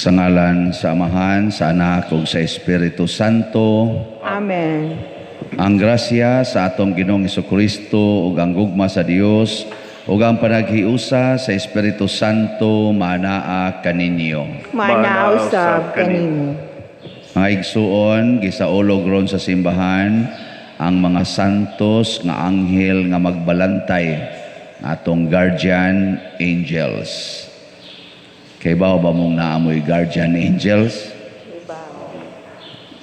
Sa ngalan sa Amahan, sa Anak ug sa Espiritu Santo. Amen. Ang grasya sa atong Ginoong Kristo ug ang gugma sa Dios ug ang panaghiusa sa Espiritu Santo maanaa kaninyo. Maanaa usab kanimo. Mga igsuon, gisaulog ron sa simbahan ang mga santos nga anghel nga magbalantay, atong guardian angels. Kay ba mong naamoy guardian angels?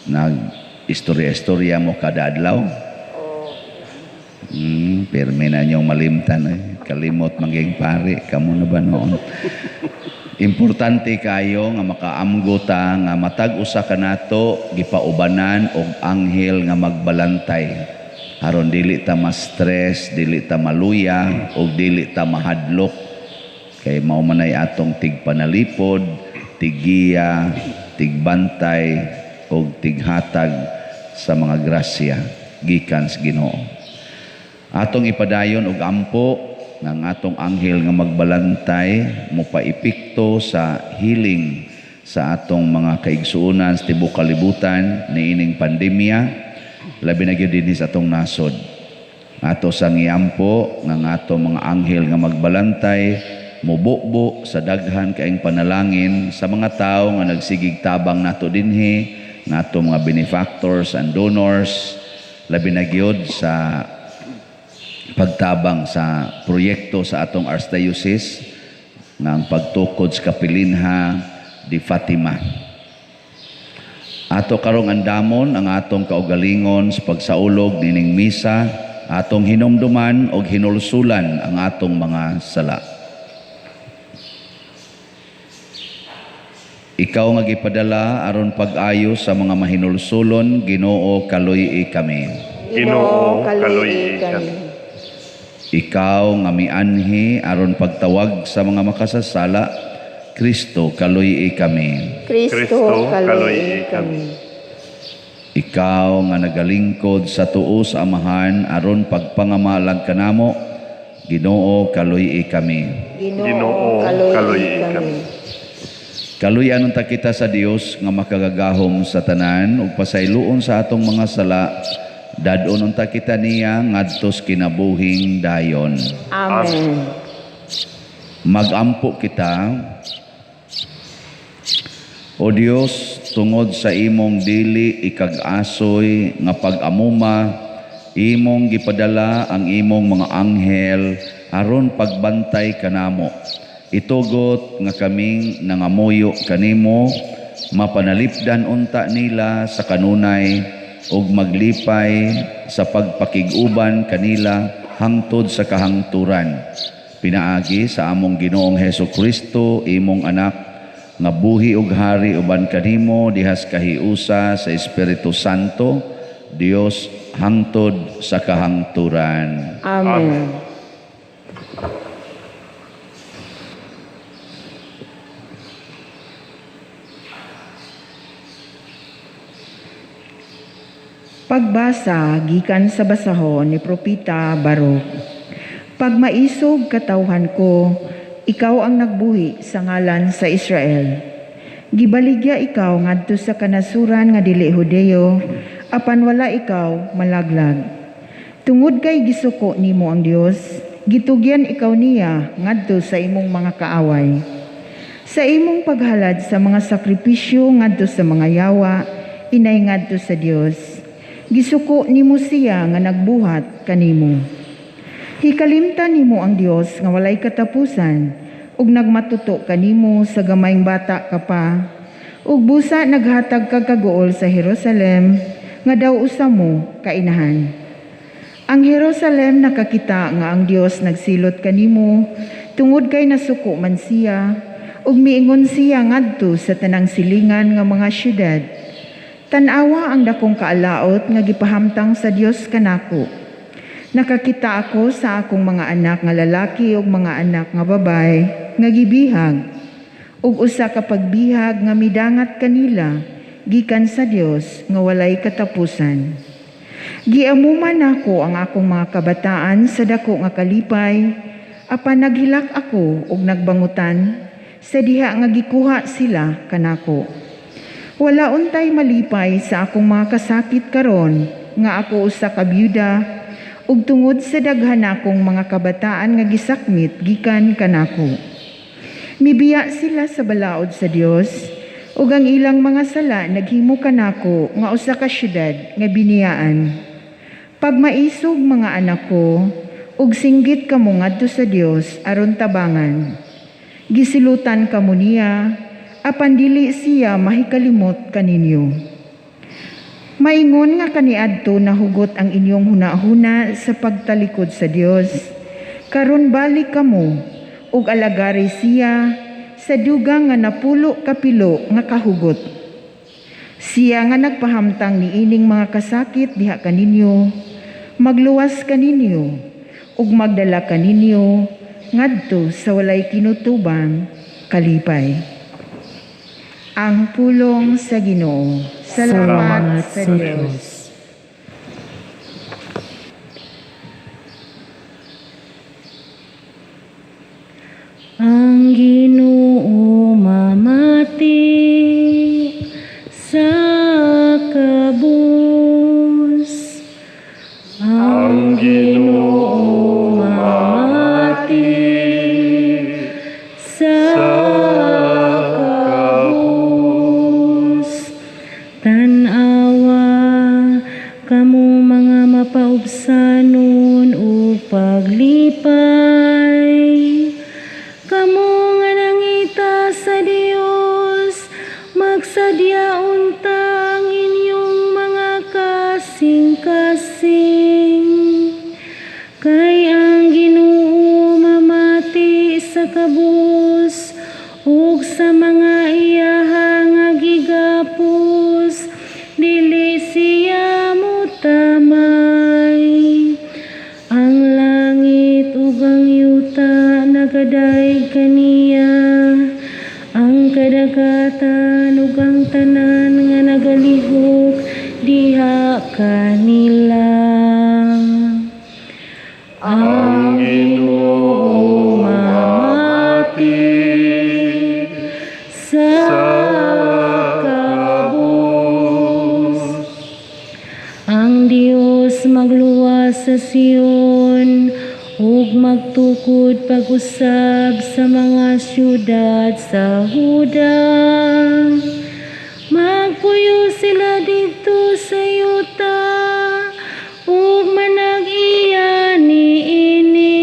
Nag istorya-istorya mo kada adlaw? Pirmi na niyong malimtan eh. Kalimot maging pari, kamo na ba noon? Importante kayo nga makaamgo ta nga matag usa kanato gipaubanan og anghel nga magbalantay aron dili ta ma-stress, dili ta maluya ug dili ta mahadlok, kay mao man ay atong tigpanalipod, tiggiya, tigbantay ug tighatag sa mga grasya gikan sa Ginoo. Atong ipadayon og ampo ng atong anghel nga magbalantay mopaepekto sa healing sa atong mga kaigsuonan sa tibuok kalibutan niining pandemya, labi na gyud dinhi sa atong nasod. Ato sang iampo nga ang atong mga anghel nga magbalantay mububo sa daghan kaayong panalangin sa mga tawo nga nagsigig tabang nato dinhi, nga atong mga benefactors and donors, labi na gyud sa pagtabang sa proyekto sa atong Archdiocese nga ang pagtukod sa Kapilinha di Fatima. Ato karong andamon ang atong kaugalingon sa pagsaulog nining misa, atong hinumduman og hinulsulan ang atong mga sala. Ikaw nga gipadala aron pag-ayo sa mga mahinulsulon, Ginoo, kaluy-i kami. Ginoo, kaluy-i kami. Ikaw nga mianhi aron pagtawag sa mga makasasala, Kristo, kaluy-i kami. Kristo, kaluy-i kami. Ikaw nga nagalingkod sa tuo sa Amahan aron pagpangamalag kanamo, Ginoo, kaluy-i kami. Ginoo, kaluy-i kami. Kaluy-an unta kita sa Dios nga makagagahom sa tanan ug pasayloon sa atong mga sala, dad-on unta kita niya ngadtos kinabuhing dayon. Amen. Magampo kita. O Dios, tungod sa imong dili ikag-asoy nga pag-amuma, imong gipadala ang imong mga anghel aron pagbantay kanamo. Itugot nga kaming nangamuyo kanimo, mapanalipdan unta nila sa kanunay ug maglipay sa pagpakig-uban kanila hangtod sa kahangturan. Pinaagi sa among Ginoong Hesus Kristo, imong anak, nga buhi ug hari uban kanimo dihas kahiusa sa Espiritu Santo, Dios hangtod sa kahangturan. Amen. Pagbasa gikan sa basahon ni Propeta Baruk. Pagmaisog katawhan ko, ikaw ang nagbuhi sa ngalan sa Israel. Gibaligya ikaw ngadto sa kanasuran nga dili Hudeo, apan wala ikaw malaglag. Tungod kay gisuko nimo ang Dios, gitugyan ikaw niya ngadto sa imong mga kaaway. Sa imong paghalad sa mga sakripisyo ngadto sa mga yawa, inay ngadto sa Dios. Gisuko nimo siya nga nagbuhat kanimo. Hikalimtan nimo ang Dios nga walay katapusan, ug nagmatuto kanimo sa gamayng bata ka pa, ug busa naghatag kag kaguol sa Jerusalem nga daw usa mo kainahan. Ang Jerusalem nakakita nga ang Dios nagsilot kanimo tungod kay nasuko man siya, ug miingon siya ngadto sa tanang silingan nga mga syudad. Tan-awa ang dakong kaalaot nga gipahamtang sa Dios kanako. Nakakita ako sa akong mga anak nga lalaki ug mga anak nga babae nga gibihag, ug usa ka pagbihag nga midangat kanila gikan sa Dios nga walay katapusan. Giamuman nako ang akong mga kabataan sa dako nga kalipay, apan naghilak ako ug nagbangutan sa diha nga gikuha sila kanako. Wala untay malipay sa akong mga kasakit karon nga ako usa ka byuda ug tungod sa daghan akong mga kabataan nga gisakmit gikan kanako. Mibiya sila sa balaod sa Dios ug ang ilang mga sala naghimo kanako nga usa ka syudad nga biniyaan. Pagmaisog, mga anak ko, ug singgit kamo ngadto sa Dios aron tabangan. Gisilutan kamo niya, apan dili siya mahikalimot kaninyo. Maingon nga kaniadto nahugot ang inyong hunahuna sa pagtalikod sa Dios. Karon balik kamo ug alagari siya sa dugang nga napulo kapilo nga kahugot. Siya nga nagpahamtang niining mga kasakit diha kaninyo, magluwas kaninyo ug magdala kaninyo ngadto sa walay kinutubang kalipay. Ang pulong sa Ginoo. Salamat sa Dios. Ang Ginoo mamati sa kabus. Ang Ginoo mamati sa sa kabus. Tan-awa kamo mga mapaubsanon ug paglipay. Kamo nga nangita sa Dios, magsadya unta ang inyong mga kasing-kasing. Kay ang Ginoo mamati sa kabus ug sa mga iyaha nga gigapos, dili siya mutamay. Ang langit ug ang yuta nagadayeg kaniya, ang kadagatan ug ang tanan nga nagalihok diha kanila. Ang Ginoo mamati sa sa kabus. kabus. Ang Dios magluwas sa Sion ug magtukod pag-usab sa mga syudad sa Huda. Magpuyo sila didto sa yuta ug manag-iya niini.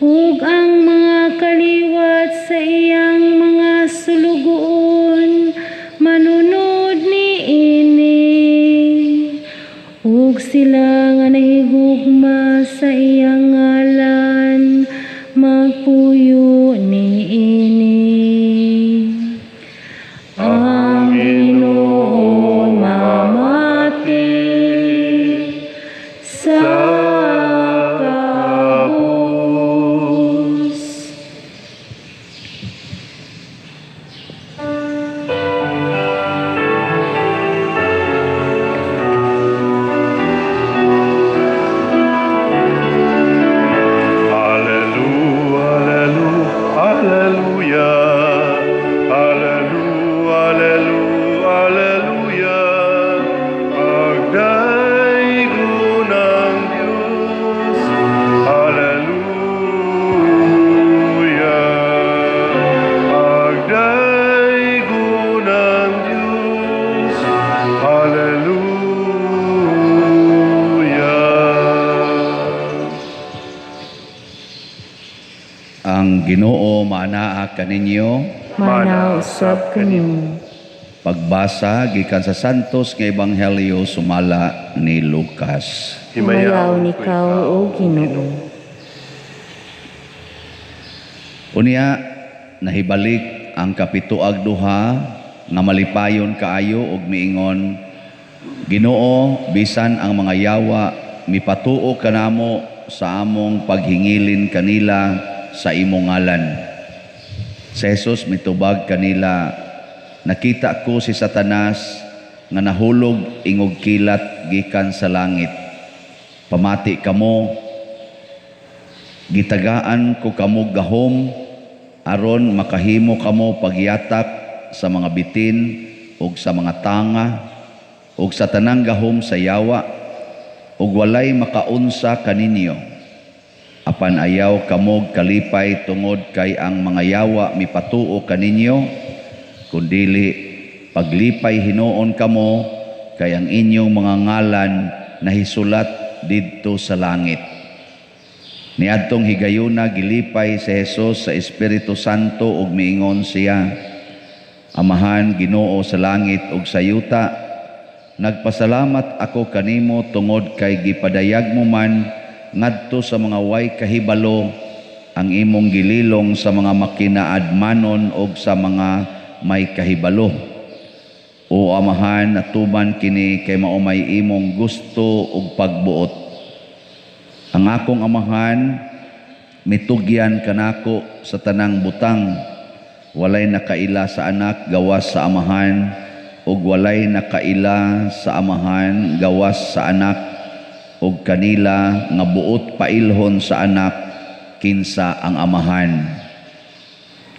Ug ang mga kaliwat sa iyang mga sulugoon manunod niini. Ug sila nga nahigugma sa iyang ngalan magpuyo niini. Ang Ginoo mamati sa sa kabus. kabus. Alleluia, alleluia, alleluia, alleluia, alleluia. Pagdaygon ang Diyos. Alleluia. Pagdaygon ang Diyos. Alleluia. Ang Ginoo maanaa kaninyo. Manaa usab kanimo. Pagbasa gikan sa Santos nga Ebanghelyo sumala ni Lucas. Himayaon ikaw, O Ginoo. Unya nahibalik ang kapituag duha nga malipayon kaayo og miingon, Ginoo, bisan ang mga yawa mipatuo kanamo sa among paghingilin kanila sa imong ngalan. Si Jesus mitubag kanila, nakita ko si Satanas nga nahulog ingog kilat gikan sa langit. Pamati kamo, gitagaan ko kamo gahom Aron makahimo kamo pagyatak sa mga bitin ug sa mga tanga ug sa tanang gahom sa yawa, ug walay makaunsa kaninyo. Apan ayaw kamog kalipay tungod kay ang mga yawa mipatuo kaninyo, kundili paglipay hinuon kamo kay ang inyong mga ngalan nahisulat didto sa langit. Niadtong higayuna gilipay si Jesus sa Espiritu Santo ug miingon siya, Amahan, Ginoo sa langit ug sa yuta, nagpasalamat ako kanimo tungod kay gipadayag mo man ngadto sa mga way kahibalo ang imong gililong sa mga makinaadmanon ug sa mga may kahibalo. O Amahan, natuman kini kay mao may imong gusto ug pagbuot. Ang akong Amahan mitugyan kanako sa tanang butang. Walay nakaila sa Anak gawas sa Amahan, ug walay nakaila sa Amahan gawas sa Anak, ug kanila nga buot pailhon sa Anak kinsa ang Amahan.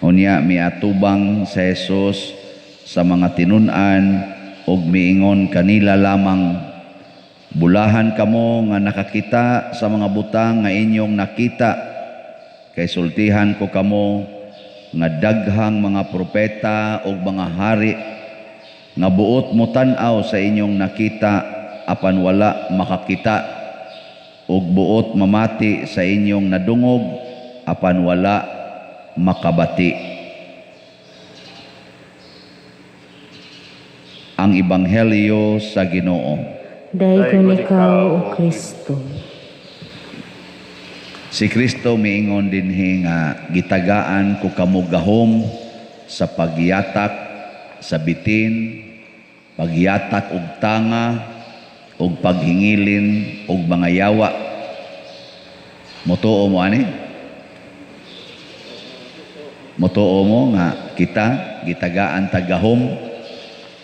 Unya miatubang sa Jesus sa mga tinun-an ug miingon kanila lamang, Bulahan kamo nga nakakita sa mga butang nga inyong nakita, kay sultihan ko kamo nga daghang mga propeta ug mga hari nga buot mo tan-aw sa inyong nakita apan wala makakita, ug buot mamati sa inyong nadungog apan wala makabati. Ang Ebanghelyo sa Ginoo. Daygon ikaw, O Kristo. Si Kristo miingon dinhi nga gitagaan ko kamo gahom sa pagyatak sa bitin, pagyatak og tanga, og paghingilin og mga yawa. Motuo mo ani? Motuo mo nga kita gitagaan ta gahom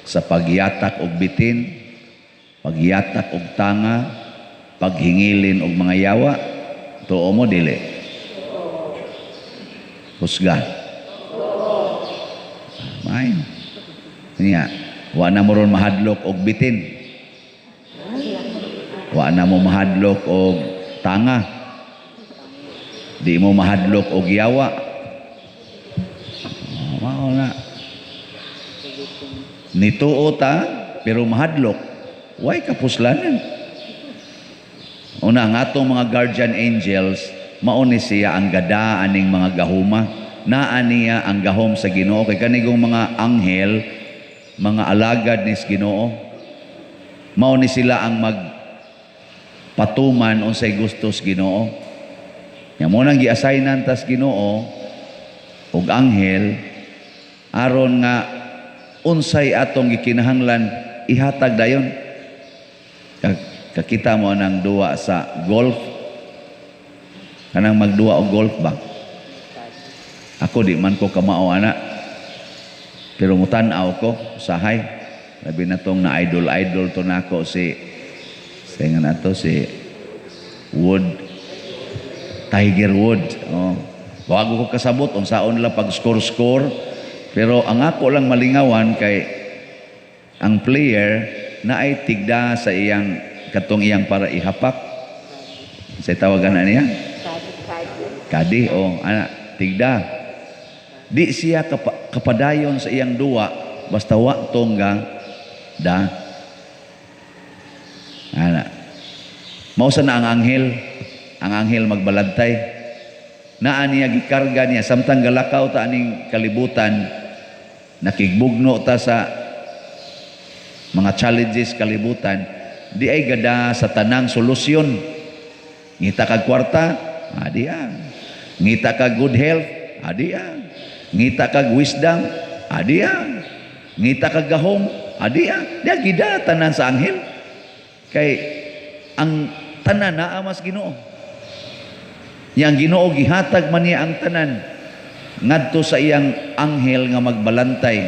sa pagyatak og bitin, pagyatak og tanga, paghingilin og mga yawa? Tuo mo dili? Husga. Maayo. Niya, wa na mo ron mahadlok og bitin. Wa na mo mahadlok og tanga. Di mo mahadlok og yawa. Mao na. Nituo ta pero mahadlok. Way kapuslanan. Una, ang atong mga guardian angels, mao ni siya ang gada aning mga gahuma. Naa niya ang gahom sa Ginoo. Kay kanigong mga anghel, mga alagad ni Ginoo, mao ni sila ang magpatuman unsay gusto sa Ginoo. Nya mo nang gi-assignan tas Ginoo og anghel aron nga unsay atong gikinahanglan ihatag dayon. Kakita mo nang duwa sa golf, kanang magduwa og golf ba? Ako di man ko kamao ana, pero mutan-aw ko usahay. Labi na tong na idol-idol to nako si sa nga nato si Wood, Tiger Wood. Oh. Bago ko kasabot unsaon nila pag score-score, pero ang ako lang malingawan kay ang player na ay tigda sa iyang katong iyang para ihapak. Sa tawagan na niya? Kadi. O, ana, tigda. Di siya kapadayon sa iyang duwa, basta wa tongga da. Ana. Mausa na ang anghel. Ang anghel magbalantay. Naa niya gikarga niya samtang galakaw ta aning kalibutan, nakigbugno ta sa mga challenges kalibutan, di ay gada sa tanang solusyon. Ngita kag kwarta, adi ah. Ngita kag good health, adi ah. Ngita kag wisdom, adi ah. Ngita kag gahom, adi ah. Di ay gida tanan sa anghel. Kay ang tanan naa mas Ginoo. Yang Ginoo gihatag man niya ang tanan ngadto sa iyang anghel nga magbalantay.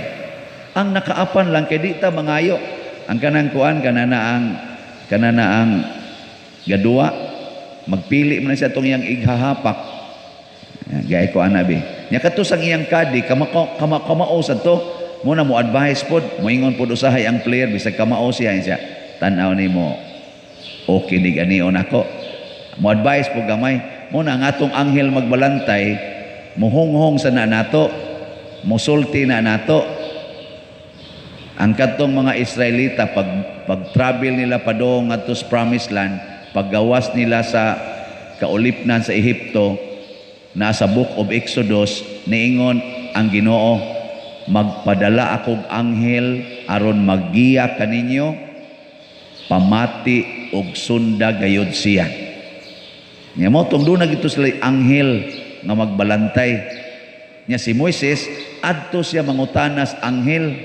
Ang nakaapan lang kay di ta mangayo. Ang kanang kuan kanana ang gaduwa, magpili man siya tong iyang ighahapak. Gay ko ana bi. Nya kadto sang iyang caddy, kama kama kamao sad to. Mo na mo advice pod, moingon pod usahay ang player bisag kamao siya siya. Tan-aw nimo, okay ni ganion ako. Mo advice po gamay. Mo na ang atong anghel magbalantay, muhonghong sa na nato, musulti na nato. Ang kadtong mga Israelita, pag travel nila padung ngadto sa Promised Land, paggawas nila sa kaulipnan sa Ehipto, nasa Book of Exodus, niingon ang Ginoo, "Magpadala akog anghel aron maggiya kaninyo, pamati og sunda gayod siya." Nya mo tong doon na sila anghel nga magbalantay. Nya si Moises adto siya mangutanas anghel.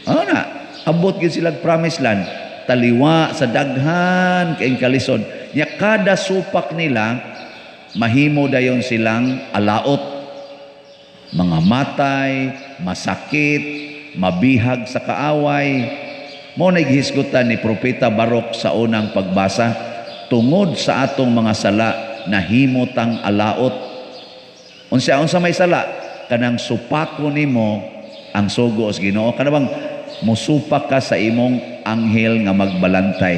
Ano na, abot gyud sila Promised Land, taliwa sa daghan kayong kalisod. Nya kada supak nila mahimo dayon silang alaot. Mga matay, masakit, mabihag sa kaaway. Mo na gihisgutan ni Propeta Barok sa unang pagbasa, tungod sa atong mga sala nahimo tang alaot. Unsa unsa may sala? Kanang supako nimo ang sugo sa Ginoo. Kana bang musupak ka sa imong anghel nga magbalantay.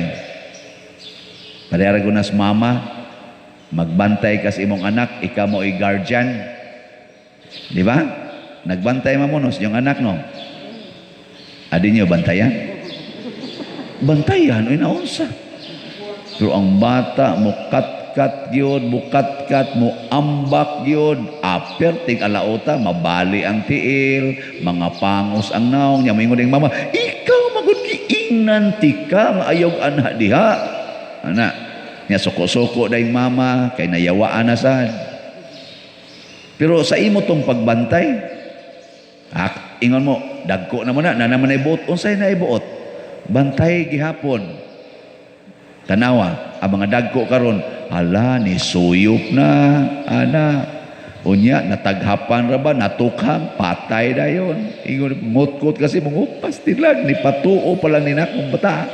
Pareha ra nas mama, magbantay ka sa imong anak, ikaw mo ay guardian. Di ba? Nagbantay man mo no, sa inyong anak, no? Adi niyo bantayan? Bantayan, uy, naunsa. Pero ang bata, mukat-kat yun, mukat-kat, mo ambak yun, aper, tig alaota, mabali ang tiil, mga pangos ang naong, nya moingon ning mama, "Ikaw magud, giingnan tika, nga ayaw anak diha." Ana, nya suko-suko dayong mama, kay nayawaan na sad. Pero sa imo tong pagbantay, ah, ingon mo, dagko na mo na, na naman ay buot, unsay na ibuot? Bantay gihapon. Tanawa, ang mga dagko karon, hala, ni suyop na, ana. Unya, nataghapan ra ba, natukhang, patay dayon. Ingon, ngutkot kasi, mangupas tilag, ni patuo pa lang ni nakong bata.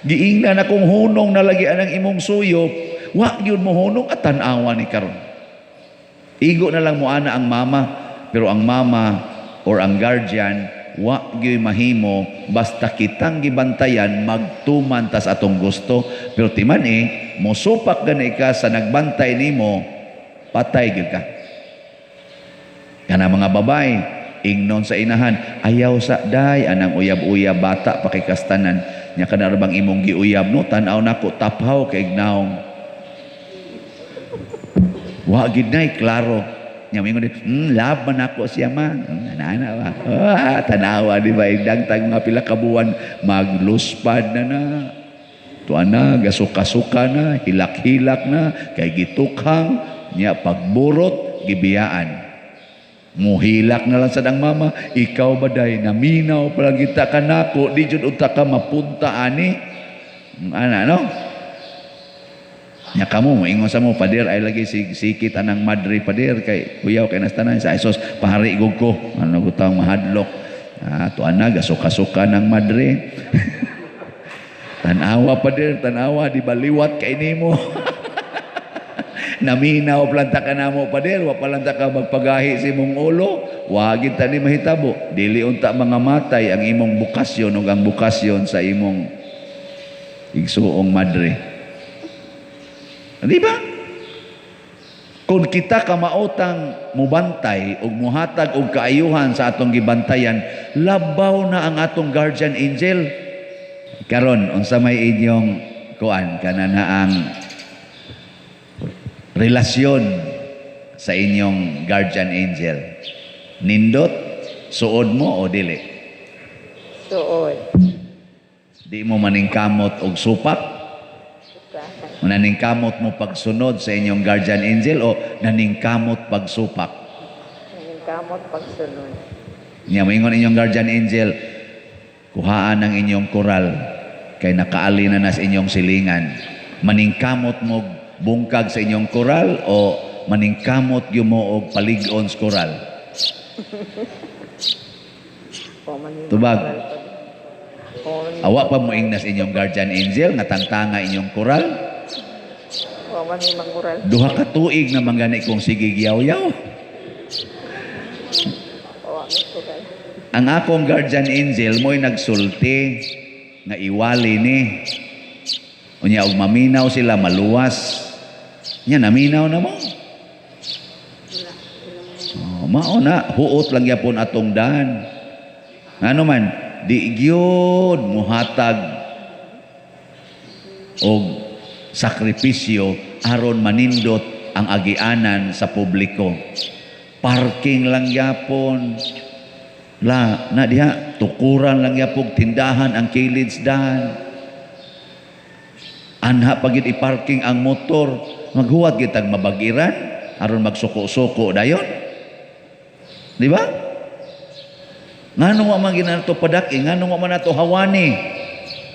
Giingnan akong hunong na lagi anang imong suyop, wa gyud mo hunong at tan-awa ni karon. Igo na lang mo ana ang mama, pero ang mama or ang guardian wa gyud mahimo basta kitang gibantayan magtuman tas atong gusto. Pero timan eh, mosupak gani ka sa nagbantay nimo, patay gyud ka. Kana mga babae, ingnon sa inahan, "Ayaw sa day, anang uyab-uyab, bata pa kay kastanan." Nya kana ra bang imong giuyab, no, tan-aw nako, taphaw kay naong. Wa gid nay klaro. Nya moingon din, love man ako siya ma." Ana ba? Ah, tanawa di ba dagtag mga pila ka buwan magluspad na na. Tuan na, gasuka-suka na, hilak-hilak na, kay gitukhang, nya pagburot, gibiyaan. Muhilak na lang sa dang mama, "Ikaw ba day, naminaw pa lang kita kanako, di jud unta ka mapunta ani." Ana, no? Nya kamo moingon sa mo, "Pader, ay lagi si sikit anang madre, pader, kay kuyaw kay nastanan sa Isos pahari gug ko." Ano gutang mahadlok. Ah, tuan na gasuka-suka ng madre. "Tanawa, pader, tanawa, di baliwat kay nimo. Naminaw planta ka namo, pader, wa palanta ka magpagahi sa imong ulo, wa gid ta ni mahitabo." Dili unta mga matay ang imong bukasyon ug ang bukasyon sa imong igsuong madre. Di ba? Kung kita kamaotang mubantay ug muhatag og kaayuhan sa atong gibantayan, labaw na ang atong guardian angel. Karon, unsa may inyong kuan kana na ang relasyon sa inyong guardian angel? Nindot, suod mo o dili? Suod. Di mo maningkamot og supak? Naningkamot mo pagsunod sa inyong guardian angel o naningkamot pagsupak? Naningkamot pagsunod. Nya moingon inyong guardian angel, "Kuhaan ang inyong koral kay nakaali na nas inyong silingan." Maningkamot mo bungkag sa inyong koral o maningkamot gyud mo og palig-on sa koral? O, maning- Tubag. O, Awa pa mo ingnas inyong guardian angel nga tangtanga inyong koral? O, man mangkural. 2 ka tuig na manggani kong sige giyaw-yaw. Ang akong guardian angel mo'y nagsulti nga iwali ni. Unya og maminaw sila, maluwas. Nya naminaw na mo. Oh, mao na, huot lang gyapon atong dan. Ngano man, di gyud muhatag og sakripisyo aron manindot ang agianan sa publiko. Parking lang gyapon. La, na diha, tukuran lang gyapon tindahan ang kilid dan. Anha pagid i-parking ang motor, maghuwat gitag mabagiran aron magsuko-suko dayon. Di ba? Ngano wa man ginato padaki, ngano wa man nato hawani?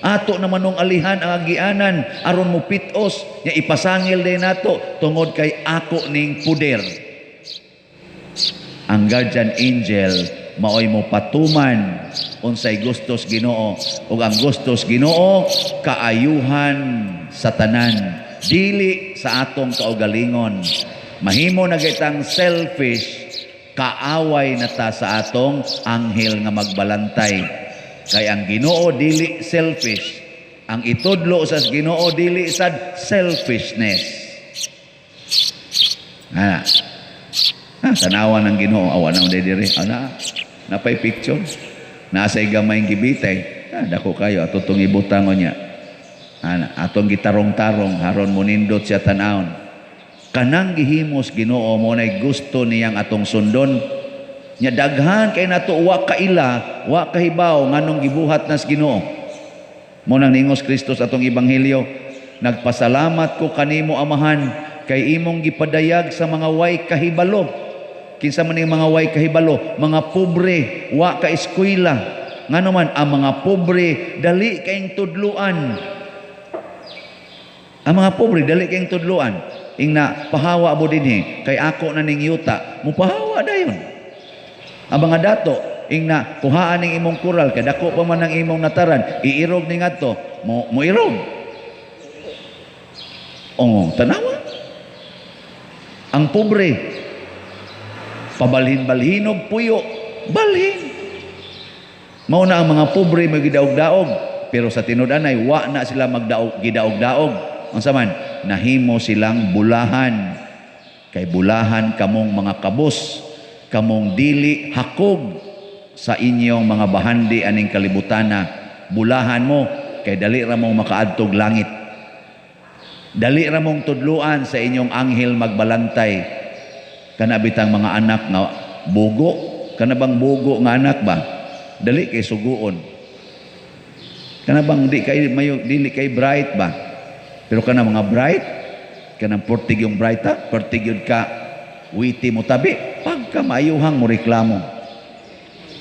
Ato naman nung alihan ang agianan aron mo pitos nya ipasangil din nato tungod kay ako ning puder. Ang guardian angel maoy mo patuman unsay gustos Ginoo, ug ang gustos Ginoo kaayuhan sa tanan, dili sa atong kaugalingon. Mahimo na kitang selfish, kaaway na ta sa atong anghel nga magbalantay. Kay ang Ginoo dili selfish. Ang itudlo sa Ginoo dili sad selfishness. Ana. Ah, tanawa ng Ginoo, awa na diri. Ana, napay picture. Nasa gamay gibitay. Ah, dako kayo ato tong ibutang niya. Ana, atong gitarong-tarong haron mo nindot siya tan-awon. Kanang gihimos Ginoo mo nay gusto niyang atong sundon. Nya daghan kay nato wa kaila, wa kahibaw nganong gibuhat nas Ginoo. Mo nang ningos Kristo sa atong ebanghelyo, nagpasalamat ko kanimo, Amahan, kay imong gipadayag sa mga way kahibalo. Kinsa man ning mga way kahibalo? Mga pobre, wa ka eskwela. Ngano man ang mga pobre dali kayong tudluan. Ang mga pobre dali kayong tudluan. Ingna pahawa mo dinhi kay ako na ning yuta, mupahawa dayon. Ang mga dato ingna kuhaan ning imong kural kay dako pa man ang imong nataran, iirog ni ngadto, mo moirog. Oh, tanawa. Ang pobre pabalhin-balhinog puyo, balhin. Mao na ang mga pobre may gidaog-daog, pero sa tinud-anay wa na sila magdaog gidaog-daog. Unsa man, nahimo silang bulahan. Kay bulahan kamong mga kabus, kamong dili hakog sa inyong mga bahandi aning kalibutana. Bulahan mo kay dali ra mong makaadtog langit. Dali ra mong tudluan sa inyong anghel magbalantay. Kana bitang mga anak nga bugo, kana bang bugo nga anak ba? Dali kay suguon. Kana bang di kay mayo, dili kay bright ba? Pero kana mga bright, kanang portig yung bright ha, portig yun ka witty mo tabi, pagka maayuhang mo reklamo.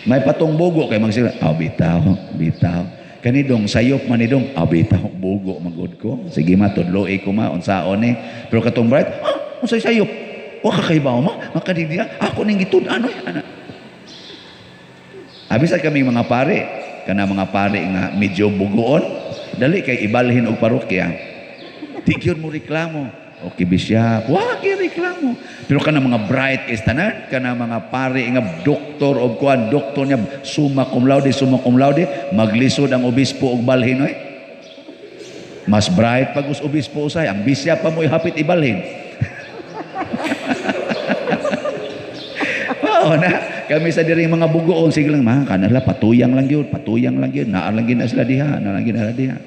May patong bugo kay magsila, aw bitaw, bitaw. Kanidong sayop man nidong, aw bitaw, bugo magud ko. Sige ma, tudloi ko ma, unsaon ni. Pero katong bright, ah, unsay sayop? Wa ka kahibaw ma, makadidiya, ako ning gitud-an oy, ana. Abi sa kami mga pare, kana mga pare nga medyo bugoon, dali kay ibalhin og parokya. Di gyud mo reklamo. Okay bisya, wa gyud reklamo. Pero kana mga bright kay tanan, kana mga pare nga doktor og kuan, doktor niya summa cum laude, summa cum laude, maglisod ang obispo og balhin oy. Mas bright pag us obispo usay, ang bisya pa mo hapit ibalhin. Oo na, kami sa diri mga bugoon sige lang ma, kanala patuyang lang gyud, patuyang lang gyud, naa lang gyud na sila diha, naa lang gyud na sila diha.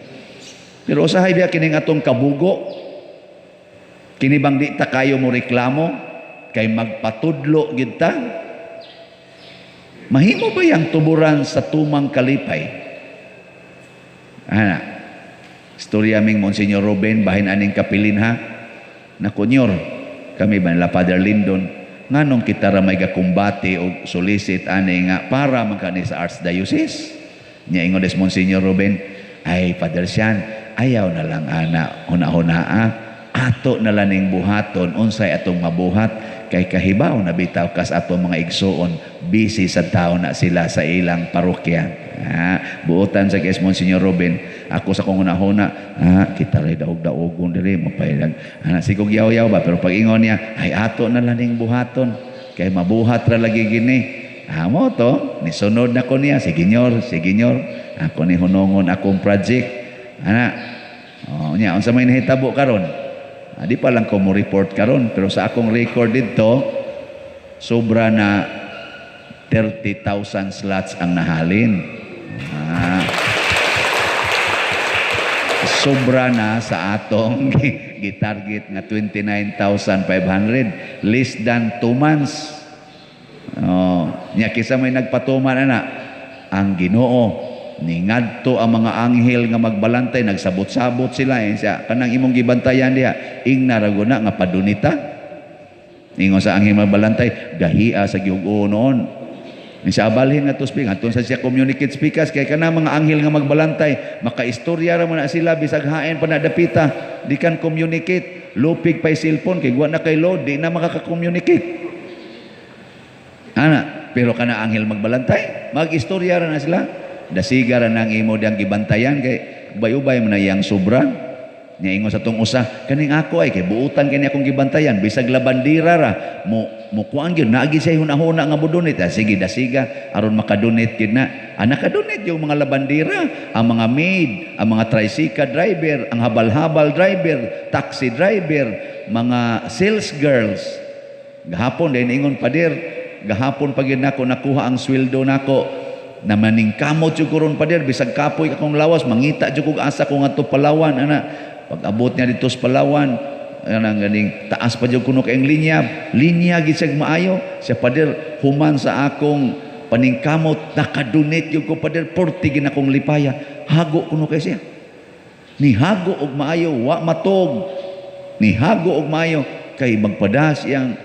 Pero usahay biya kining atong kabugo, kini bang di ta kayo mo reklamo kay magpatudlo gyud ta? Mahimo ba yang tuburan sa tumang kalipay? Ana, istorya ming Monsignor Ruben bahin aning kapilin ha. Nakunyor kami ba nila Father Lindon, nganong kita ra may gakumbate og solicit ani nga para man kani sa Archdiocese? Nya ingon des Monsignor Ruben, ay Father Sean, ayaw na lang ana, huna-huna ah. Ato na lang ning buhaton unsay atong mabuhat kay kahibaw na bitaw kas atong mga igsuon, busy sa tao na sila sa ilang parokya. Ah, buotan sa kay Monsignor Ruben, ako sa kong hunahuna, ah, kita ray daog-daogon diri mapailag. Ana sigog yaw-yaw ba, pero pag ingon niya, ay ato na lang ning buhaton kay mabuhat ra lagi gini. Ah, mo to, nisunod na ko niya, sige nyor, sige nyor. Ako ni hunongon akong project. Ana. Oh, nya unsa may nahitabo karon? Ah, di pa lang ko mo report karon, pero sa akong record didto sobra na 30,000 slots ang nahalin. Ah, sobra na sa atong gitarget nga 29,500, less than 2 months. Oh, nya kinsa may nagpatuman ana? Ang Ginoo. Ningadto ang mga anghel nga magbalantay, nagsabot-sabot sila eh. Siya, kanang imong gibantayan diha, ingna ra guna nga padunita. Ingon sa anghel magbalantay, gahia sa gihug-o noon. Ni sa abalhin nga to speak, aton sa siya communicate speakers kay kana mga anghel nga magbalantay, makaistorya ra man na sila bisag hain pa na dapita, di kan communicate. Lupig pa'y cellphone kay wa na kay load, di na makaka-communicate. Ana, pero kana anghel magbalantay, mag-istorya ra na sila. Dasiga ra nang imo diyang gibantayan kay ubay-ubay man na iyang sobra. Nya ingon sa tong usa, kaning ako ay kay buutan kani akong gibantayan bisag labandira ra mo mo kuan gyud naagi siya hunahuna nga mo-donate. Ah, sige dasiga aron makadonate gyud na. Ah, nakadonate yung mga labandira, ang mga maid, ang mga tricycle driver, ang habal-habal driver, taxi driver, mga sales girls. Gahapon din ingon pader, gahapon pa gyud nako nakuha ang sweldo nako na maningkamot jud ko ron pader bisag kapoy akong lawas, mangita jud kog asa ko ngadto Palawan ana. Pag abot niya dito sa Palawan, anang ganing taas pa jud kuno kayong linya, linya gid siya maayo. Siya pader, human sa akong paningkamot nakadonate jud ko pader, porti gid akong lipaya. Hago kuno kay siya. Nihago og maayo, wa matog. Nihago og maayo kay magpadas iyang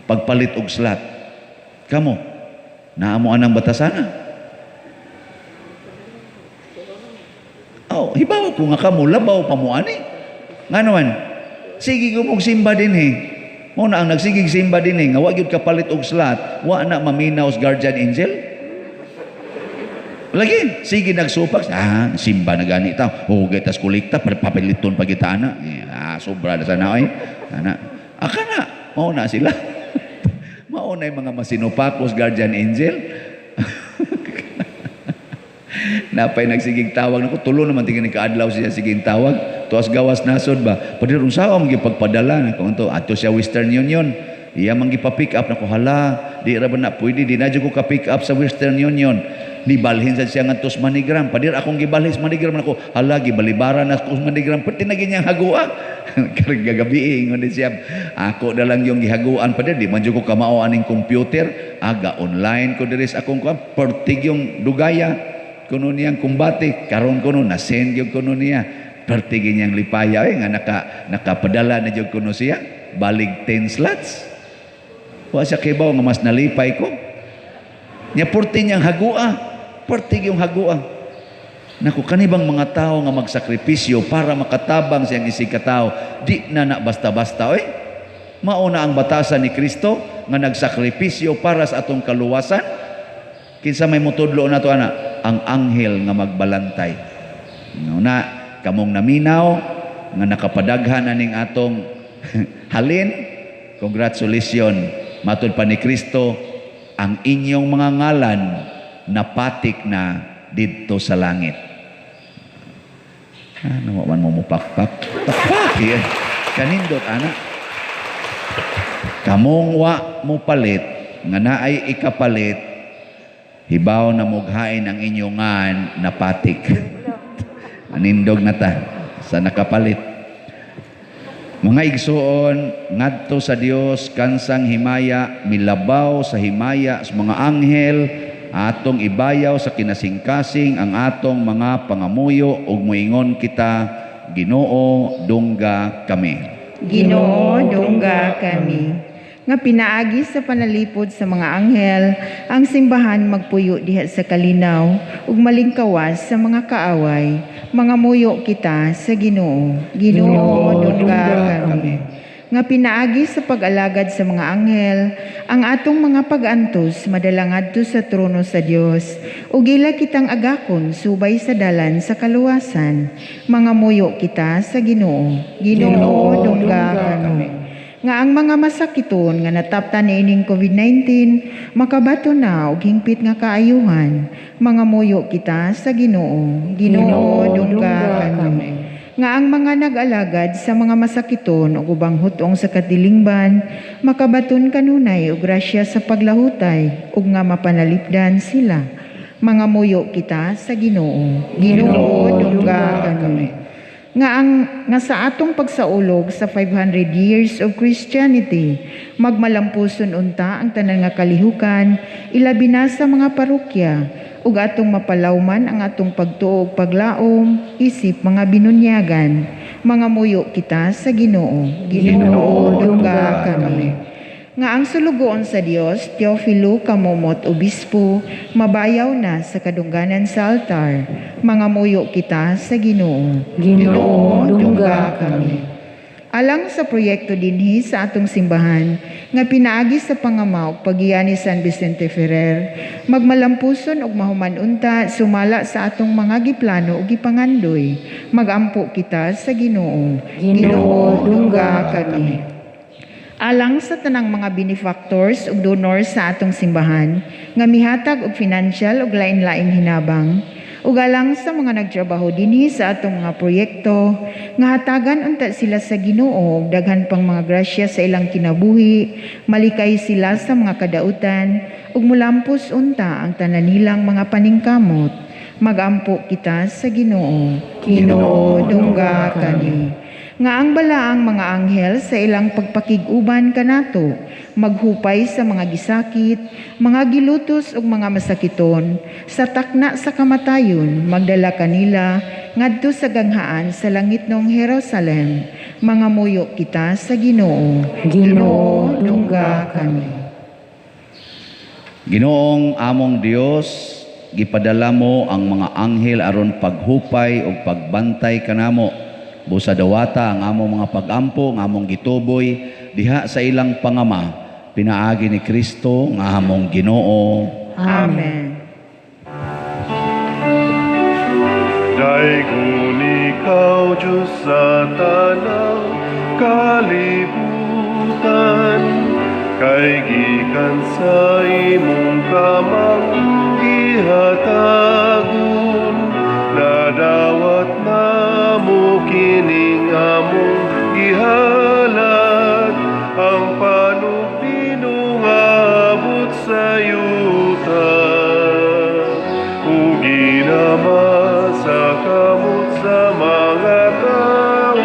pagpalit og slot. Kamo, naa mo anang batasana. Oh, hibaw ko nga kamo labaw pa mo ani. Ngano man? Sige ko mong simba din eh. Mo na ang nagsigig simba din eh, nga wa gyud kapalit og slot, wa na maminaw sa guardian angel. Lagi, sige nagsupak, ah, simba na gani ta. Hugay tas kolekta, papiliton pa kita ana. Eh, ah, sobra na sana oy. Ana. Aka na, mao na sila. Mao na yung mga masinupakos guardian angel. Napay nagsigig tawag nako, tulo naman tingin kaadlaw siya sigig tawag. Tuas gawas nasod ba. Padir unsa man gipagpadala nako unto ato siya Western Union. Iya man gipa-pick up nako, hala, di ra ba na pwede, di na jud ko ka pick up sa Western Union. Nibalhin sa siya ngadto sa MoneyGram. Padir akong gibalhin sa MoneyGram nako, hala gibalibaran na ko sa MoneyGram. Pati na ginyang hagua. Karong gagabi ingon din siya. Ako na lang yung gihaguan padir, di man jud ko kamao aning computer. Aga online ko diri sa akong kuan, pertig yung dugaya kuno niyang kumbate karon kuno na send gyud kuno niya. Pertig niyang lipaya eh, nga nakapadala na jud kuno siya balig 10 slots. Wa siya kibaw nga mas nalipay ko. Nya purti niyang hagua, pertig yung hagua. Naku, kanibang mga tao nga magsakripisyo para makatabang siyang isig katao, di na na basta-basta oy. Mao na ang batasan ni Kristo nga nagsakripisyo para sa atong kaluwasan. Kinsa may motudlo na to ana? Ang anghel nga magbalantay. No, na kamong naminaw nga nakapadaghan aning atong halin, congratulations. Matud pa ni Kristo ang inyong mga ngalan napatik na didto sa langit. Ano man mo mupakpak? Pakpak eh. Kanindot ana. Kamong wa mo palit nga naay ikapalit, hibaw na mughain ang inyong ngan napatik. Anindog na ta sa nakapalit. Mga igsuon, ngadto sa Dios kansang himaya, milabaw sa himaya sa mga anghel, atong ibayaw sa kinasingkasing ang atong mga pangamuyo ug moingon kita, Ginoo, dungga kami. Ginoo, dungga kami. Nga pinaagi sa panalipod sa mga anghel, ang simbahan magpuyo diha sa kalinaw ug malingkawas sa mga kaaway. Mga muyo kita sa Ginoo. Ginoo, dungga kami. Nga pinaagi sa pag-alagad sa mga anghel, ang atong mga pag-antos madala ngadto sa trono sa Dios ug ila kitang agakon subay sa dalan sa kaluwasan. Mga muyo kita sa Ginoo. Ginoo, dungga kami. Nga ang mga masakiton nga nataptan niining COVID-19 makabaton na og hingpit nga kaayuhan. Mangamuyo kita sa Ginoo. Ginoo, dungga kami. Nga ang mga nag-alagad sa mga masakiton ug ubang hutong sa katilingban makabaton kanunay og grasya sa paglahutay ug nga mapanalipdan sila. Mangamuyo kita sa Ginoo. Ginoo, dungga kami. Nga sa atong pagsaulog sa 500 years of Christianity, magmalampuson unta ang tanan nga kalihukan, ilabi na sa mga parokya, ug atong mapalawman ang atong pagtuo ug paglaom isip mga binunyagan. Mangamuyo kita sa Ginoo. Ginoo, dungga kami. Nga ang sulugoon sa Dios, Teofilo Camomot Obispo, mabayaw na sa kadungganan sa altar. Mangamuyo kita sa Ginoo. Ginoo, dungga kami. Alang sa proyekto dinhi sa atong simbahan nga pinaagi sa pangama ug paggiya ni San Vicente Ferrer, magmalampuson ug mahuman unta sumala sa atong mga giplano ug gipangandoy. Magampo kita sa Ginoo. Ginoo, dungga kami. Alang sa tanang mga benefactors ug donors sa atong simbahan nga mihatag og financial ug lain-laing hinabang, ug alang sa mga nagtrabaho dinhi sa atong mga proyekto, nga hatagan unta sila sa Ginoo og daghan pang mga grasya sa ilang kinabuhi, malikay sila sa mga kadautan ug mulampos unta ang tanan nilang mga paningkamot. Magampo kita sa Ginoo. Ginoo, dungga kami. Nga ang balaang mga anghel sa ilang pagpakig-uban kanato maghupay sa mga gisakit, mga gilutos ug mga masakiton sa takna sa kamatayon, magdala kanila ngadto sa ganghaan sa langitnong Jerusalem. Mangamuyo kita sa Ginoo. Ginoo, dungga kami. Ginoong among Dios, gipadala mo ang mga anghel aron paghupay ug pagbantay kanamo. Busa dawata ang among mga pagampo, ang among gituboy diha sa ilang pangama, pinaagi ni Kristo nga among Ginoo. Amen. Daygon ikaw, Diyos, sa tanang kalibutan, kay gikan sa imong kamang gihatagon, nadawat namo kining among gihalad, ang panugdinong abot sa yuta, ug ginama sa kamot sa mga tao.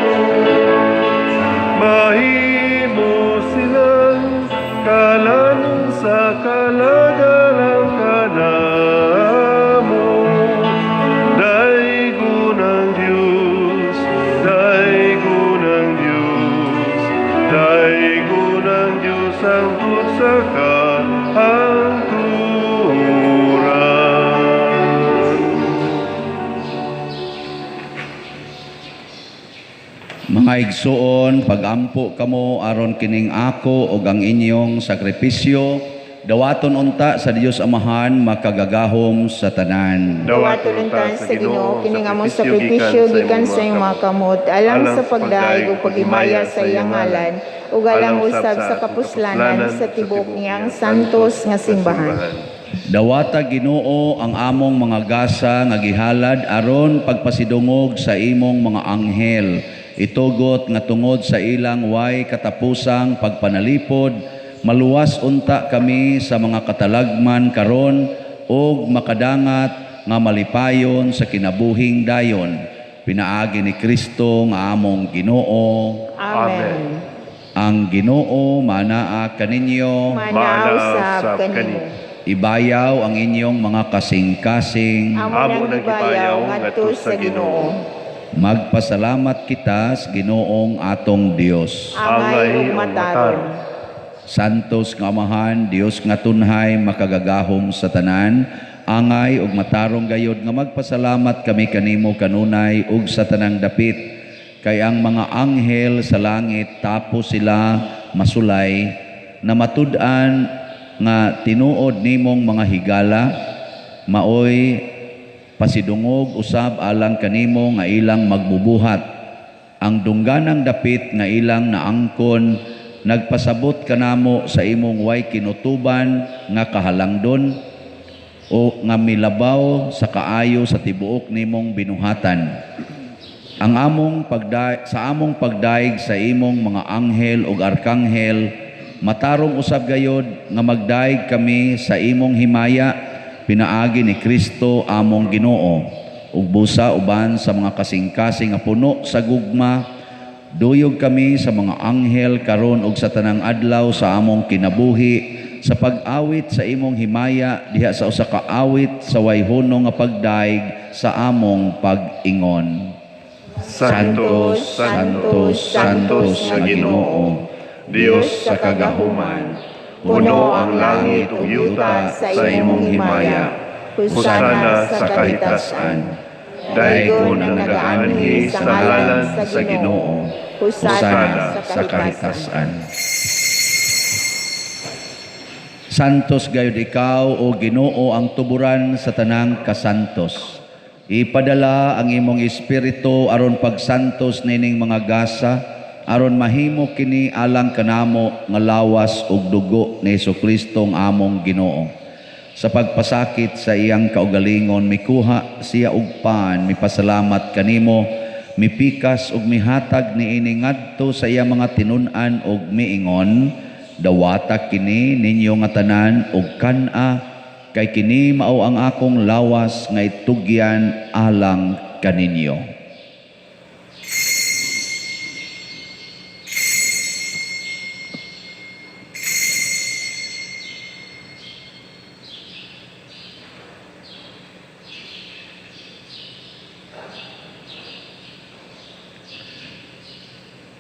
Mahimo silang kalanon sa kalagalang kanamo. Daygon ang Diyos, daygon ang Diyos, daygon ang Diyos hangtod sa kahangturan. Mga igsuon, pagampo kamo aron kining ako ug ang inyong sakripisyo, dawaton unta sa Dios Amahan makagagahom sa tanan. Dawaton unta sa Ginoo kining among sakripisyo gikan sa iyong mga kamot, alang sa pagdayeg ug paghimaya sa iyang ngalan, ug alang usab sa kapuslanan sa tibok niyang santos nga simbahan. Dawata, Ginoo, ang among mga gasa nga gihalad aron pagpasidungog sa imong mga anghel. Itugot nga tungod sa ilang way katapusang pagpanalipod, maluwas unta kami sa mga katalagman karon ug makadangat nga malipayon sa kinabuhing dayon. Pinaagi ni Kristo nga among Ginoo. Amen. Ang Ginoo manaa kaninyo. Manaa usab kanimo. Ibayaw ang inyong mga kasing-kasing. Amo nang gibayaw ngadto sa Ginoo. Magpasalamat kita sa Ginoong atong Dios. Angay ug matarong. Santos nga Amahan, Dios nga tunhay makagagahom sa tanan, angay ug matarong gayod nga magpasalamat kami kanimo kanunay ug sa tanang dapit. Kay ang mga anghel sa langit tapos sila masulay na matud-an nga tinuod nimong mga higala, maoy pasidungog usab alang kanimo nga ilang magbubuhat. Ang dungganang dapit nga ilang naangkon nagpasabot kanamo sa imong way kinutuban nga kahalangdon o nga milabaw sa kaayo sa tibuok nimong binuhatan. Ang among sa among pagdaig sa imong mga anghel ug arkanghel, matarong usab gayod nga magdaig kami sa imong himaya pinaagi ni Kristo among Ginoo. Ug busa uban sa mga kasing-kasing nga puno sa gugma, duyog kami sa mga anghel karon ug sa tanang adlaw sa among kinabuhi sa pag-awit sa imong himaya diha sa usa ka awit sa way hunong nga pagdaig sa among pag-ingon. Santo, Santo, Santos nga Ginoo, Dios sa kagahuman, puno ang langit ug yuta sa imong himaya. Hosana sa kahitasan. Daygon ang nagaanhi sa ngalan sa Ginoo. Hosana sa kahitasan. Santos gayud ikaw, o Ginoo, ang tuburan sa tanang kasantos. Ipadala ang imong espiritu aron pagsantos nining mga gasa, aron mahimo kini alang kanamo nga lawas ug dugo ni Hesukristo ang among Ginoo. Sa pagpasakit sa iyang kaugalingon, mikuha siya og pan, mipasalamat kanimo, mipikas ug mihatag niini ngadto sa iyang mga tinun-an ug miingon, dawata kini ninyo nga tanan ug kan-a, kay kini mao ang akong lawas nga itugyan alang kaninyo.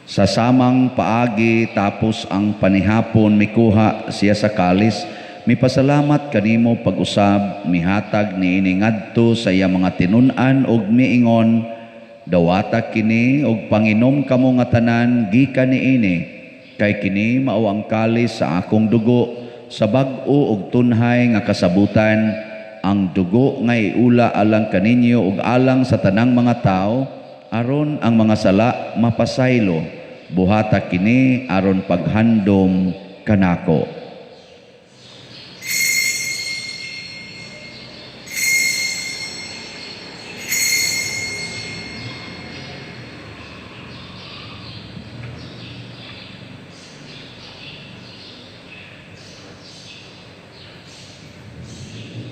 Sa samang paagi tapos ang panihapon, mikuha siya sa kalis, mipasalamat kanimo pag-usab, mihatag niini ngadto sa iya mga tinun-an ug miingon, dawata kini ug panginom kamo nga tanan gikan niini, kay kini mao ang kalis sa akong dugo sa bag-o ug tunhay nga kasabutan, ang dugo nga iula alang kaninyo ug alang sa tanang mga tawo, aron ang mga sala mapasaylo. Buhata kini aron paghandom kanako.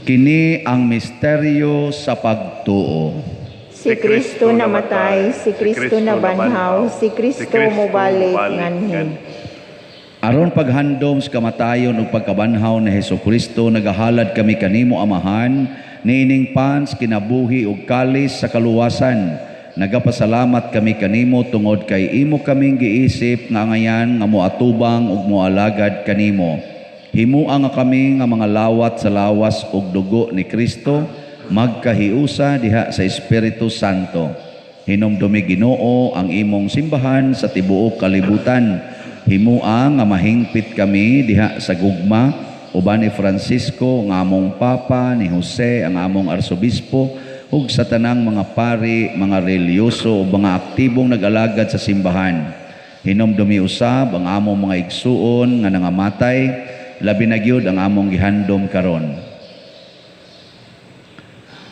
Kini ang misteryo sa pagtuo. Si Kristo namatay, si Kristo nabanhaw, si Kristo mobalik nganhi. Aron paghandom sa kamatayon ug pagkabanhaw ni Hesukristo, nagahalad kami kanimo Amahan, niining pans kinabuhi ug kalis sa kaluwasan. Nagapasalamat kami kanimo tungod kay imo kaming giisip nga angayan nga moatubang ug moalagad kanimo. Himua nga kami nga mga lawat sa lawas ug dugo ni Kristo, magkahiusa diha sa Espiritu Santo. Hinumdumi Ginoo ang imong simbahan sa tibuok kalibutan. Himua nga mahingpit kami diha sa gugma uban ni Francisco ang among Papa, ni Jose ang among Arsobispo, ug sa tanang mga pari, mga relihiyoso ug mga aktibong nag-alagad sa simbahan. Hinumdumi usab ang among mga igsuon nga nangamatay, labi na gyud ang among gihandom karon.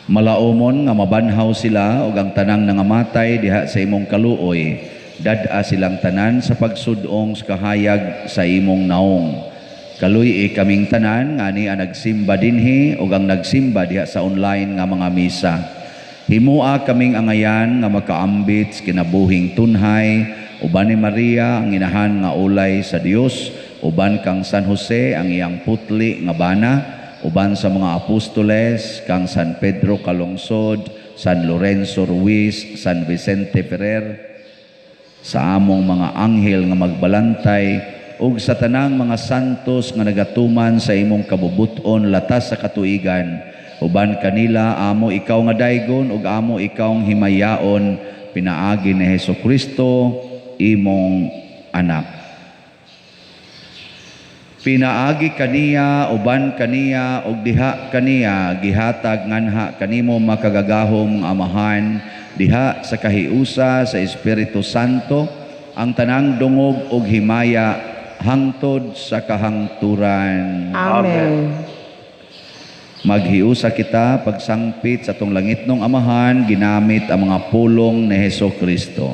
Malaomon nga mabanhaw sila ug ang tanang nangamatay diha sa imong kaluoy, dad-a silang tanan sa pagsudong sa kahayag sa imong naong. Kaluy-i kaming tanan nga ni ang nagsimba dinhi ug ang nagsimba diha sa online nga mga misa. Himua kaming angayan nga makaambit sa kinabuhing tunhay uban ni Maria ang inahan nga ulay sa Dios, uban kang San Jose ang iyang putli nga bana, uban sa mga apostoles kang San Pedro Calungsod, San Lorenzo Ruiz, San Vicente Ferrer, sa among mga anghel nga magbalantay ug sa tanang mga santos nga nagatuman sa imong kabubuton latas sa katuigan, uban kanila amo ikaw nga daygon ug amo ikaw himayaon pinaagi ni Hesukristo imong anak. Pinaagi kaniya, uban kaniya, ug diha kaniya, gihatag nganha kanimo makagagahom Amahan, diha sa kahiusa sa Espiritu Santo, ang tanang dungog ug himaya hangtod sa kahangturan. Amen. Maghiusa kita pagsangpit sa atong langitnong Amahan ginamit ang mga pulong ni Heso Kristo.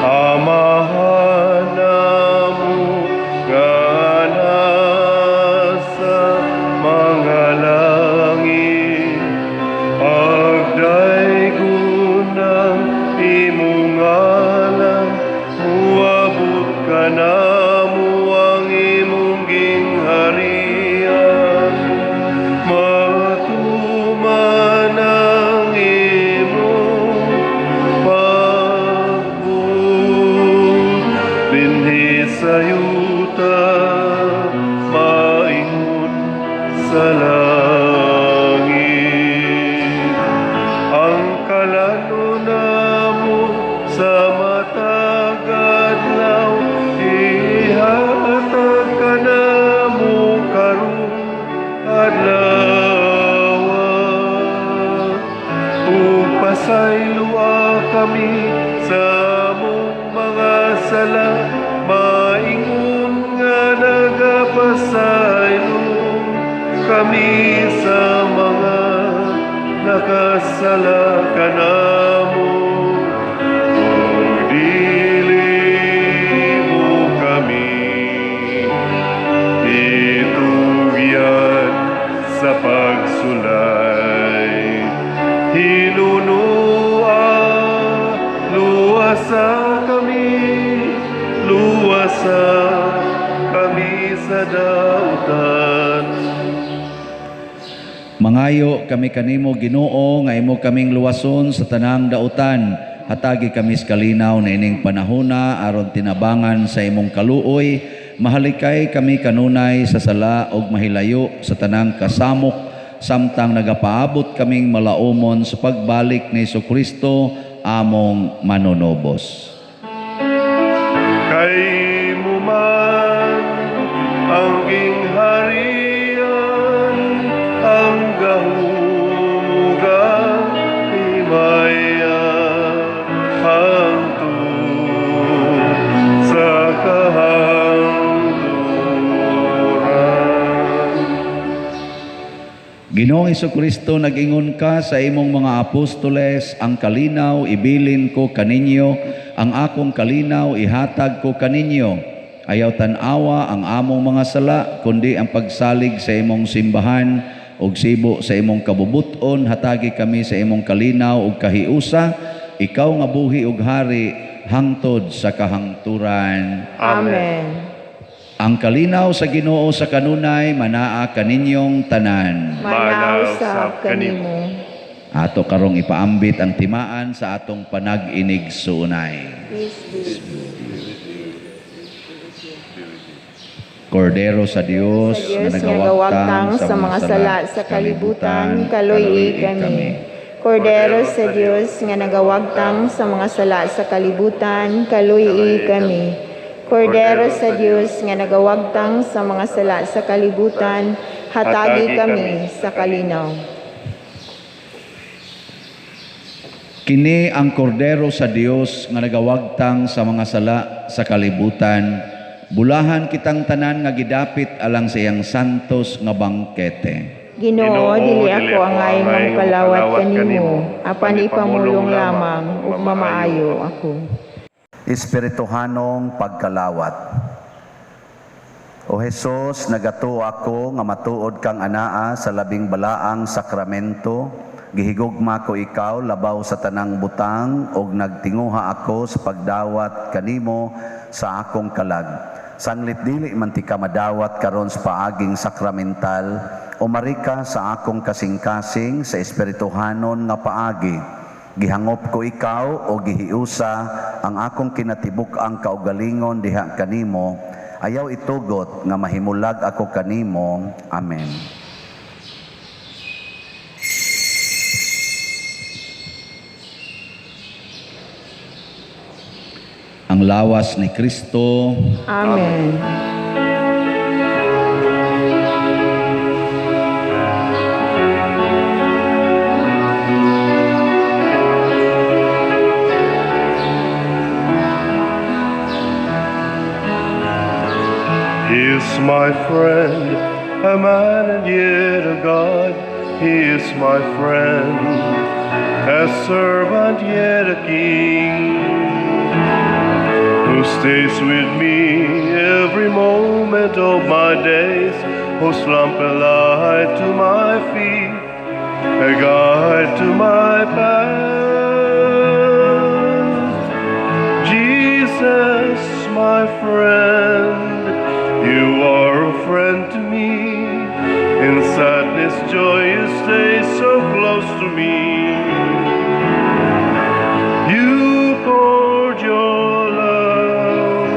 Amahan namo nga nasa mga langit, pagdaygon ang imong ngalan, muabot kanamo ang imong gingharian, matuman ang imong pagbuot dinhi sa yuta, maingon sa langit. Ang kalan-on namo sa matag adlaw, ihatag kanamo karong adlaw. Ug pasayloa kami sa among mga sala, maingon nga nagapasaylo kami sa mga nakasala kanamo. Ug dili mo kami itugyan sa pagsulay, hinunoa, luwasa kami, luwasa kami sa dautan. Mangayo kami kanimo, Ginoo, nga imo kaming luwason sa tanang dautan. Hatagi kami sa kalinaw na ining panahona aron tinabangan sa imong kaluoy, mahalikay kami kanunay sa sala ug mahilayo sa tanang kasamok samtang nagapaabot kaming malaumon sa pagbalik ni Kristo among manunubos. Kay imo man ang gingharian, ang gahom ug ang himaya, hangtod sa kahangturan. Ginoong Kristo, nag-ingon ka sa imong mga apostoles, "Ang kalinaw ibilin ko kaninyo, ang akong kalinaw ihatag ko kaninyo." Ayaw tan-awa ang among mga sala, kundi ang pagsalig sa imong simbahan ug sibo sa imong kabubuton, hatagi kami sa imong kalinaw ug kahiusa, ikaw nga buhi ug hari hangtod sa kahangturan. Amen. Ang kalinaw sa Ginoo sa kanunay manaa kaninyong tanan. Manaw usab kanimo. Ato karong ipaambit ang timaan sa atong panag-inigsuonay. Peace be. Kordero sa Dios Sa Diyos nga nagawagtang sa mga sala sa kalibutan, kaluy kami. Kordero sa Dios nga nagawagtang sa mga sala sa kalibutan, kaluy kami. Kordero sa Dios nga nagawagtang sa mga sala sa kalibutan, hatagi kami sa kalinaw. Kini ang kordero sa Dios nga nagawagtang sa mga sala sa kalibutan. Bulahan kitang tanan nga gidapit alang sa iyang santos nga bangkete. Ginoo, dili ako angay mopalawat kanimo, apan ipamulong lamang ug mamaayo ako. Espirituhanong pagkalawat. O Hesus, nagatuo ako nga matuod kang anaa sa labing balaang sakramento. Gihigugma ko ikaw labaw sa tanang butang ug nagtinguha ako sa pagdawat kanimo sa akong kalag. Sanglit dili man tika madawat karon sa paaging sakramental, umarika sa akong kasing-kasing sa espirituhanon nga paagi. Gihangop ko ikaw o gihiusa ang akong kinatibuk-ang kaugalingon diha kanimo. Ayaw itugot nga mahimulag ako kanimo. Amen. Ang lawas ni Kristo. Amen. my friend, a man and yet a God. He is my friend, a servant yet a king, who stays with me every moment of my days, whose lamp a light to my feet, a guide to my path. Jesus, my friend, you are a friend to me. In sadness, joy, you stay so close to me. You poured your love,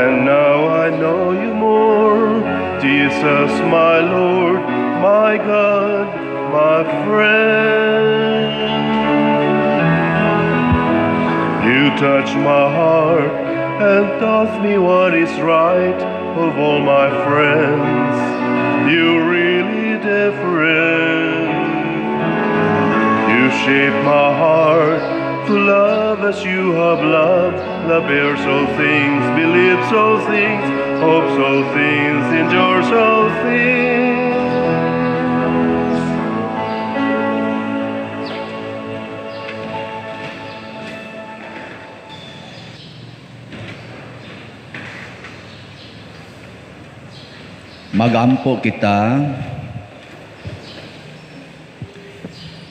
and now I know you more. Jesus, my Lord, my God, my friend. You touch my heart and taught me what is right. Of all my friends, you're really different. You shape my heart to love as you have loved. Love bears all things, believes all things, hopes all things, endures all things. Magampo kita.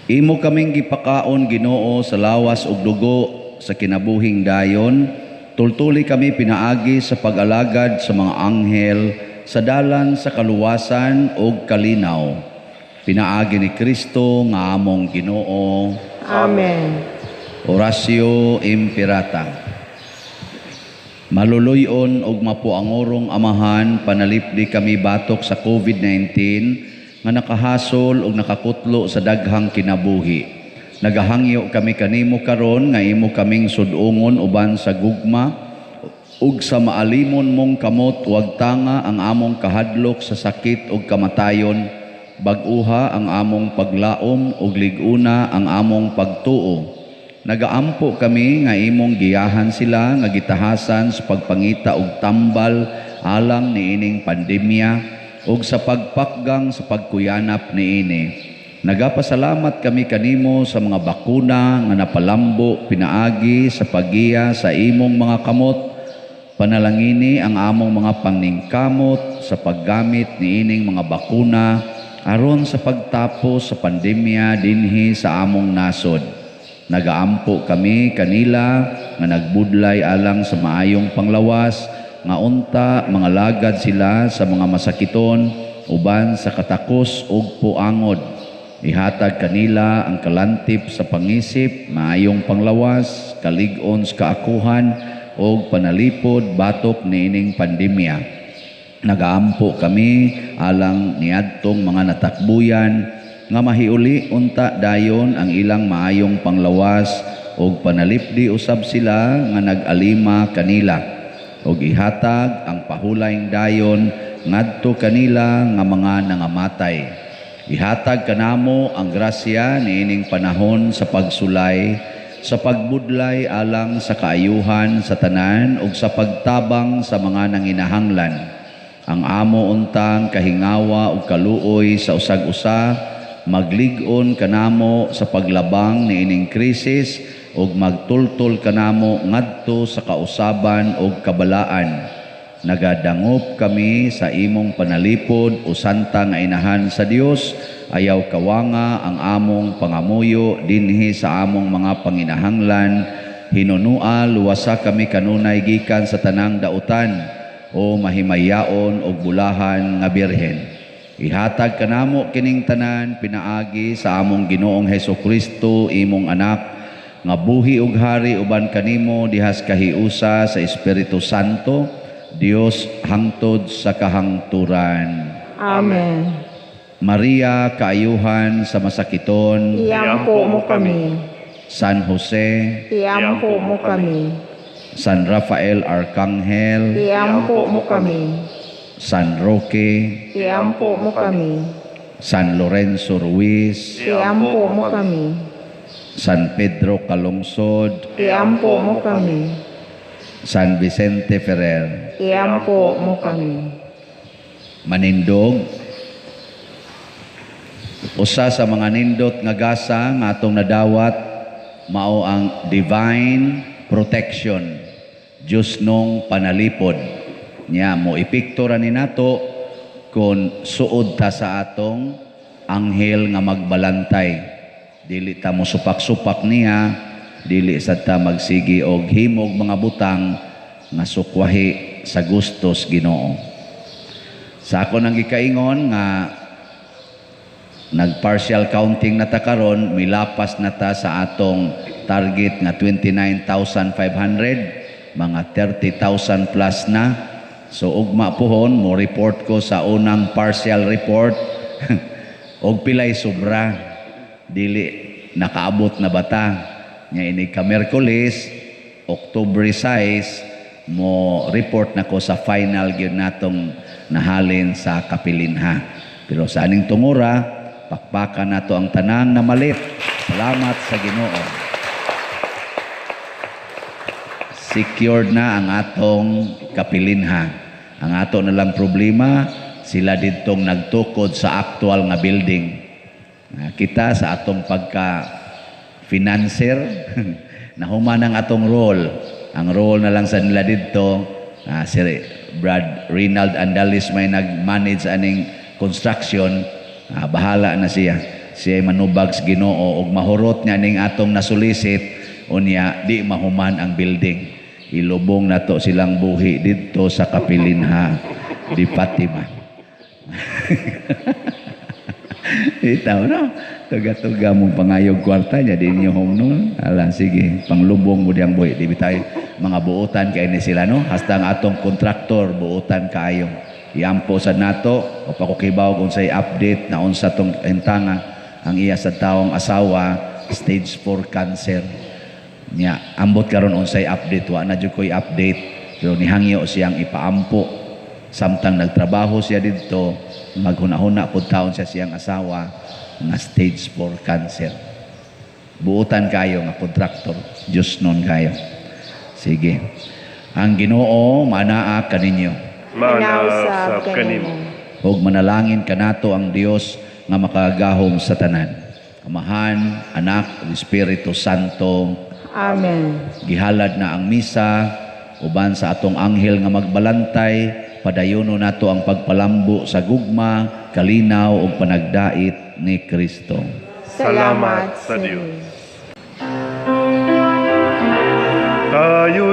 Imo kaming gipakaon, Ginoo, sa lawas ug dugo sa kinabuhing dayon. Tultuli kami pinaagi sa pag-alagad sa mga anghel sa dalan sa kaluwasan ug kalinaw. Pinaagi ni Kristo nga among Ginoo. Amen. Oratio Imperata. Maluluyon og mapuangorong Amahan, panalipdi kami batok sa COVID-19 nga nakahasol og nakakutlo sa daghang kinabuhi. Nagahangyo kami kanimo karon nga imo kaming sud-ungon uban sa gugma ug sa maalimon mong kamot, wag tanga ang among kahadlok sa sakit ug kamatayon, bag-uha ang among paglaom ug lig-una ang among pagtuo. Nagaampo kami nga imong giyahan sila nga gitahasan sa pagpangita og tambal alang niining pandemya ug sa pagpakgang sa pagkuyanap niini. Nagapasalamat kami kanimo sa mga bakuna nga napalambo pinaagi sa paggiya sa imong mga kamot. Panalangini ang among mga pangningkamot sa paggamit niining mga bakuna aron sa pagtapos sa pandemya dinhi sa among nasod. Nagaampo kami kanila nga nagbudlay alang sa maayong panglawas, nga unta mga lagad sila sa mga masakiton uban sa katakos ug puangod. Ihatag kanila ang kalantip sa pangisip, maayong panglawas, kalig-on sa kaakuhan ug panalipod batok niining pandemya. Nagaampo kami alang niadtong mga natakbuyan nga mahiuli unta dayon ang ilang maayong panglawas og panalipdi usab sila nga nag-alima kanila, og ihatag ang pahulayng dayon ngadto kanila nga mga nangamatay. Ihatag kanamo ang grasya niining panahon sa pagsulay, sa pagbudlay alang sa kaayuhan sa tanan ug sa pagtabang sa mga nanginahanglan. Ang amo untang kahingawa ug kaluoy sa usag-usa maglig-on kanamo sa paglabang niining krisis ug magtultol kanamo ngadto sa kausaban ug kabalaan. Nagadangop kami sa imong panalipod o santa nga inahan sa Dios, ayaw kawanga ang among pangamuyo dinhi sa among mga panginahanglan. Hinunua luwasa kami kanunay gikan sa tanang dautan o mahimayaon og bulahan nga birhen. Ihatag kanamo kining tanan pinaagi sa among Ginoong Hesus Kristo, imong anak, nga buhi ug hari uban kanimo dihas kahiusa sa Espiritu Santo, Dios hangtod sa kahangturan. Amen. Maria, kaayuhan sa masakiton, Iampo mo kami. San Jose, Iampo mo kami. San Rafael Arcangel, Iampo mo kami. San Roque, Iampo mo kami. San Lorenzo Ruiz, Iampo mo kami. San Pedro Calungsod, Iampo mo kami. San Vicente Ferrer. Iampo mo kami. Manindog. Usa sa mga nindot nga gasa nga atong nadawat mao ang divine protection, Diyosnong panalipod. Nya mo epekto ra ni nato kung suod ta sa atong anghel nga magbalantay. Dili ta mo supak-supak niya, dili sad ta magsigi og himog mga butang nga sukwahi sa gustos Ginoo. Sa ako nang gikaingon nga nag-partial counting na ta karon, milapas na ta sa atong target nga 29,500, mga 30,000 plus na. So ugma pohon mo report ko sa unang partial report og pilay sobra, dili nakaabot na bata nya. Inig ka Miyerkules, October 6, mo report na ko sa final gyud natong nahalin sa kapilinha. Pero sa aning tungura, pakpakan nato ang tanan namalit. Salamat sa Ginoo, secured na ang atong kapilinha. Ang ato na lang problema, sila didtong nagtukod sa actual nga building. Kita sa atong pagka financer, nahuman ang atong role. Ang role na lang sa nila didto, si Brad Rinald Andalis may nag-manage aning construction, bahala na siya. Siya manubag sa Ginoo og mahurot niya ning atong nasulisit, unya di mahuman ang building. Ilubong nato silang buhi didto sa kapilinha di Fatima. Itaw no, tuga-tuga mong pangayog kwarta niya di inyo home no. Ala, sige, panglubong mo diyang buhi. Di bitay mga buutan kay ni sila no. Hasta ang atong kontraktor buutan kaayo. Iampo sa nato o pakukibaw kung say update na unsa tong entanga ang iya sa taong asawa, stage 4 cancer. Nya ambot karon unsay update, wa na jud koy update, pero nihangyo siyang ipaampo samtang nagtrabaho siya didto, maghuna-huna pud taon siya siyang asawa nga stage 4 cancer. Buutan kayo nga kontraktor, Diyos nun kayo. Sige. Ang Ginoo manaa kaninyo. Maana usab kanimo. Ug manalangin kanato ang Dios nga makagahom sa tanan. Amahan, Anak, ug Espiritu Santo. Amen. Gihalad na ang misa uban sa atong anghel nga magbalantay, padayono nato ang pagpalambo sa gugma, kalinaw ug panagdait ni Kristo. Salamat sa Dios. Tayo